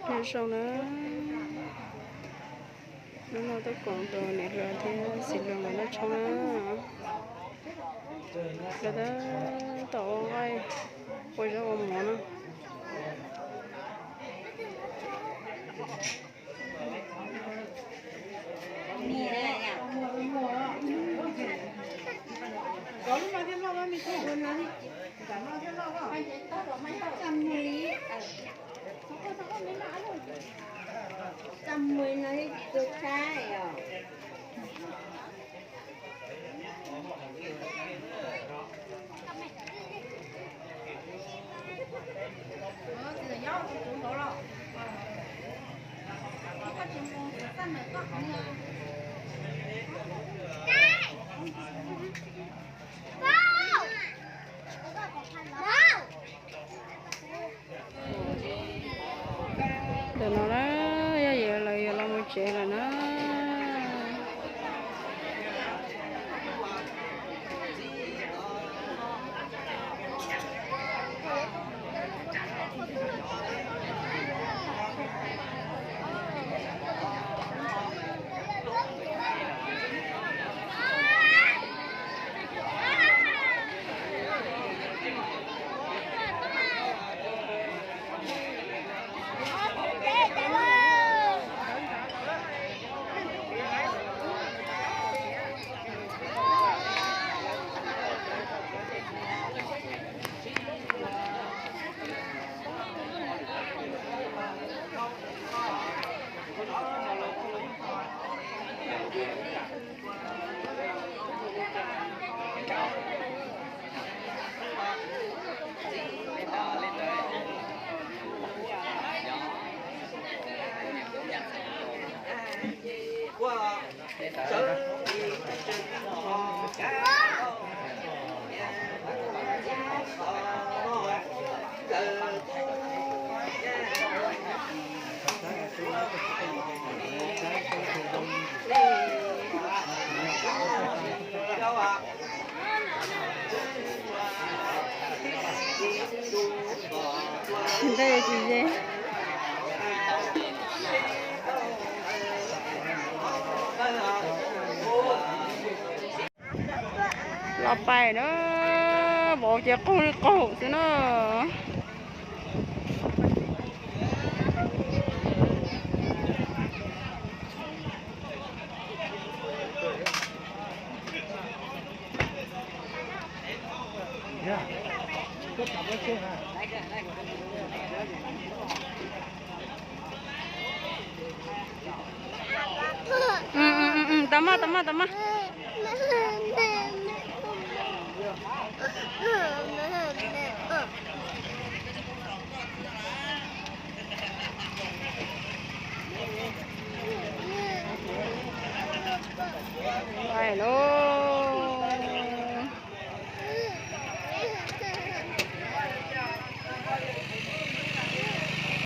Nyob zoo na, hnub no tuaj koom tus niam hluas thiab txiv hluas nkawd noj tshoob na. Nkawd tab tom ua qaib, ua zaub ua mov na. Ntawm no na, yog yawm lawv yuav los mus tsev lawm na. Ntawd tsis ze. Los pais na, vauv ces qaug li qaug xwb na. Tau maj, tau maj, tau maj.